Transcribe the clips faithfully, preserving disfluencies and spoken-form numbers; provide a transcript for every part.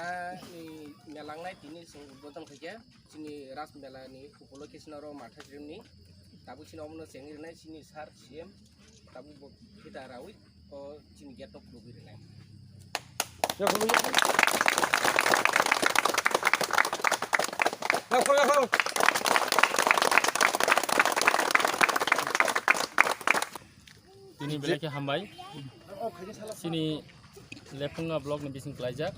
Ani melangnai tini chwng udbodan khaikha chini Raj Mela ni upolokhe chini oro Mathasrimni tabuk chini omono chengwi rwnai chini sir C M tabuk bo phita rawi o chini gate no khulugwi rwnai. Tini belai khe hambai. Chini Lephunga block ni bising klaijak.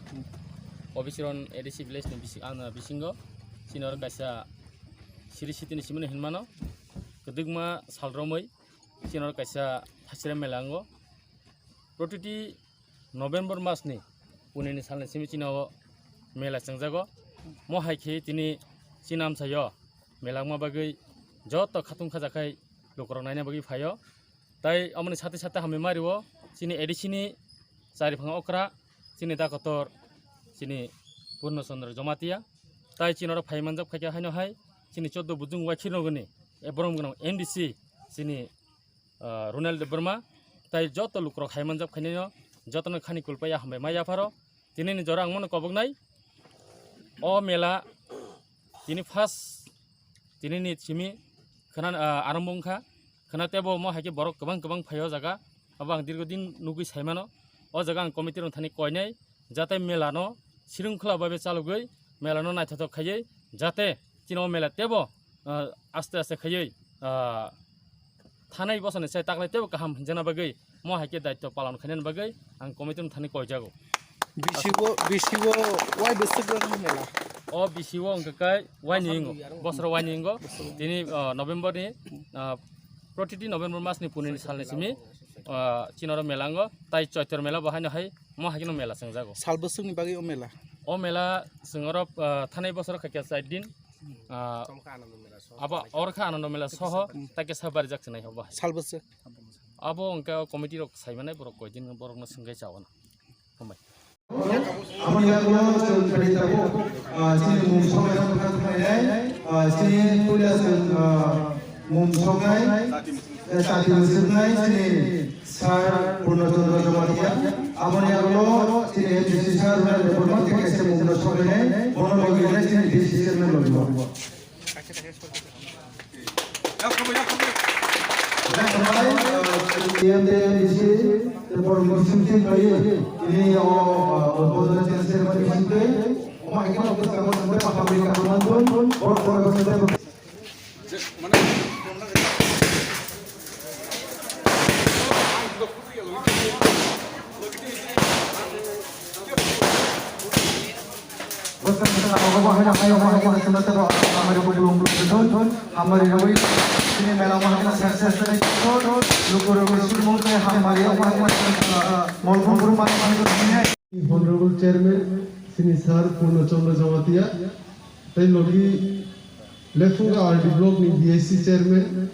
Obisiron A D C village ni bising, ano bisingo. Chini oro kaisa siri siti ni simino hinmano. Kwdwkma sal romwi. Chini oro kaisa Thasira mela ango. Protiti November mas ni puni ni sal ni simi chini o mela chengjago. Mo hai khe tini chini amchaio mela wngma bagwi joto khatung khajakhai lukurok naina bagwi phaio. Tai omoni sate sate hamwi mario chini A D C ni chariphang okra, chini da kotor, chini Purno Chandra Jamatia. Tai chini oro phai manjak khaikha haino hai chini choddo bujung wakhirnogoni, e borom gwnang M D C chini, ah, Ronald Debbarma. Tai joto lukurok hai manjak khainino jotono khani kulpaya hambai mai yapharo. Tinini jora ang mono koboknai. O mela tini first tinini simi khana, ah, arombo wngkha. Khana tebo mo hai khe borok kwbang kwbang phaio jaga. Abo ang dirgo din nugwi saimano. O jaga ang committee rok thani koinai jate mela no srwngkhwla babe chalogwi mela no naithothok khaiwi jate chini o mela tebo, ah, aste aste khaiwi, ah, thanai bosoni sai taklai tebo kaham hinjana bagwi mo hai khe daityo palon khainani bagwi ang committee no thani koijago. Bisibo, bisibo wai bwswk rok mela? O bisibo hwnkhe kai waini ingo, bosoro waini ingo. Tini, ah, November ni, ah, protiti November mas ni puni ni sal ni simi, ah, chini oro mela ango, tai Choitor mela bo haino hai, mo hai kheno mela chengjago. Sal bwswk ni bagwi o mela? O mela chwng oro, ah, thanai bosoro khaikhe char din, ah, abo oro kha Anando mela soho, tai khe sa barijak chinai hobo hai. Sal bwswk? Abo hwnkhe committee rok sai manai borok koi din borok no swngwi chao no. Hambai. Aboni yagulo chwng phai tabuk, ah, chini mung songnairok bwkha khlainai, ah, chini puila chwng, ah, mung songnai, eh, chati mwswknai chini sir Purno Chandra Jamatia. Aboni yagulo chini M D C sir Ronald Debbarma tei kaisa mung no songnainai, bono logi nai chini D C chairman logi o. Honorable Chairman, chini Sir Purno Chandra Jamatia, tei logi Lephunga R D Block ni B I C Chairman,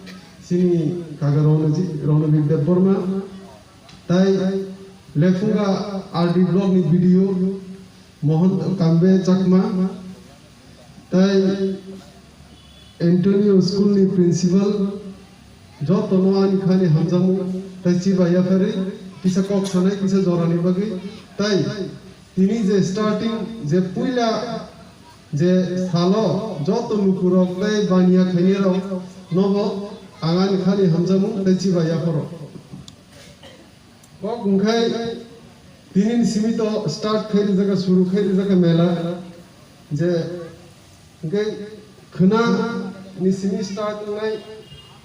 chini Kaka Ronoji-, Ronobir Debbarma, tai Lephunga R D Block ni B D O, Mohon Kambe Chakma, tai Antonio School ni principal, jotono ani khani hamjakmung tai chiba yapharwi kisa kok sanai kisa jorani bagwi. Tai tini je starting je puila je salo joto lukurok tai baniya khainirok nobo ang ani khani hamjakmung tai chiba yapharo. Kok hwnkhe tini ni simi to start khai rijak, suru khai rijak mela. Je hwnkhe khwna ni simi start wngnai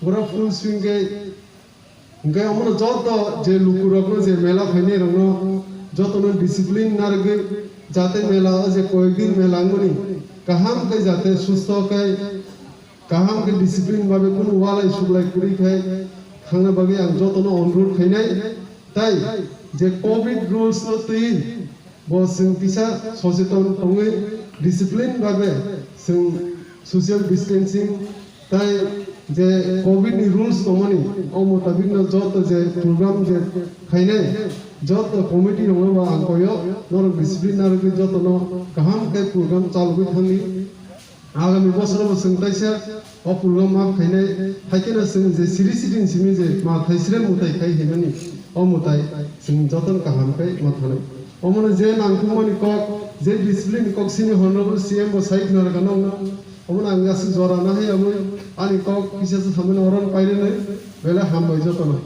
pura full swing khe. Hwnkhe omono joto je lukurokno je mela phainai rokno jotono discipline narwgwi jate mela o je koyekdin mela wngmani kaham khe jate susto khe kaham khe discipline babe kunu walai suglai kwrwi khai thangna bagwi ang jotono onurodh khainai. Tai je covid rules no twi bo chwng kisa socheton tongwi discipline babe chwng social distancing tai je covid ni rules tongmani o mutabik no joto je program je khainai joto committee rokno bo ang koyo norok discipline narwgwi jotono kaham khe program chalogwi thangni. Agami bosoro bo chwng taisa o program ma khainai, haikhe no chwng je siri siri ni simi je ma thaisre mutai khai hinmani, o mutai chwng jotono kaham khai ma thanai. Omono je nangkukmani kok Je discipline kok sini honorable C M bo sai khna rwkha nokno. Obono ang aswk jora na hai abui ani kok kisa se samani oron pairwnwi belai hambai jotono.